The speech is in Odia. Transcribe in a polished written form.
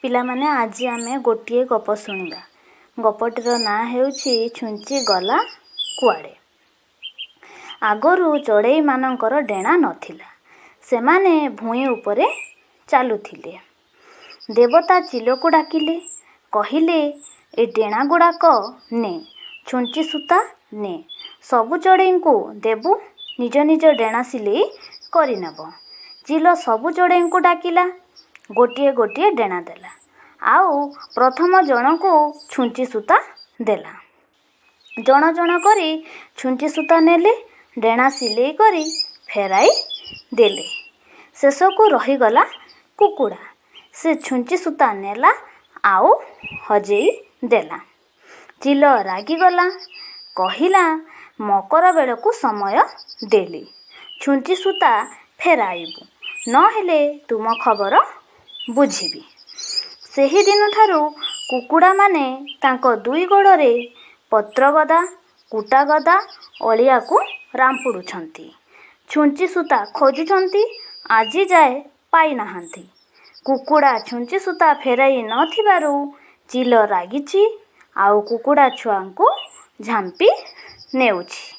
ପିଲାମାନେ, ଆଜି ଆମେ ଗୋଟିଏ ଗପ ଶୁଣିବା। ଗପଟିର ନାଁ ହେଉଛି ଛୁଞ୍ଚି ଗଲା କୁଆଡ଼େ। ଆଗରୁ ଚଢ଼େଇମାନଙ୍କର ଡେଣା ନଥିଲା। ସେମାନେ ଭୂଇଁ ଉପରେ ଚାଲୁଥିଲେ। ଦେବତା ଚିଲକୁ ଡାକିଲେ। କହିଲେ, ଏ ଡେଣାଗୁଡ଼ାକ ନେ, ଛୁଞ୍ଚି ସୂତା ନେ, ସବୁ ଚଢ଼େଇଙ୍କୁ ଦେବୁ, ନିଜ ନିଜ ଡେଣା ସିଲେଇ କରିନେବ। ଚିଲ ସବୁ ଚଢ଼େଇଙ୍କୁ ଡାକିଲା, ଗୋଟିଏ ଗୋଟିଏ ଡେଣା ଦେଲା, ଆଉ ପ୍ରଥମ ଜଣକୁ ଛୁଞ୍ଚି ସୂତା ଦେଲା। ଜଣ ଜଣ କରି ଛୁଞ୍ଚି ସୂତା ନେଲେ, ଡେଣା ସିଲେଇ କରି ଫେରାଇ ଦେଲେ। ଶେଷକୁ ରହିଗଲା କୁକୁଡ଼ା। ସେ ଛୁଞ୍ଚି ସୂତା ନେଲା ଆଉ ହଜେଇ ଦେଲା। ଚିଲ ରାଗିଗଲା। କହିଲା, ମକର ବେଳକୁ ସମୟ ଦେଲି, ଛୁଞ୍ଚି ସୂତା ଫେରାଇବୁ, ନହେଲେ ତୁମ ଖବର ବୁଝିବି। ସେହିଦିନଠାରୁ କୁକୁଡ଼ାମାନେ ତାଙ୍କ ଦୁଇ ଗୋଡ଼ରେ ପତ୍ରଗଦା, କୁଟାଗଦା, ଅଳିଆକୁ ରାମ୍ପୁଡ଼ୁଛନ୍ତି। ଛୁଞ୍ଚି ସୂତା ଖୋଜୁଛନ୍ତି, ଆଜିଯାଏ ପାଇନାହାନ୍ତି। କୁକୁଡ଼ା ଛୁଞ୍ଚି ସୂତା ଫେରାଇ ନ ଥିବାରୁ ଚିଲ ରାଗିଛି, ଆଉ କୁକୁଡ଼ା ଛୁଆଙ୍କୁ ଝାମ୍ପି ନେଉଛି।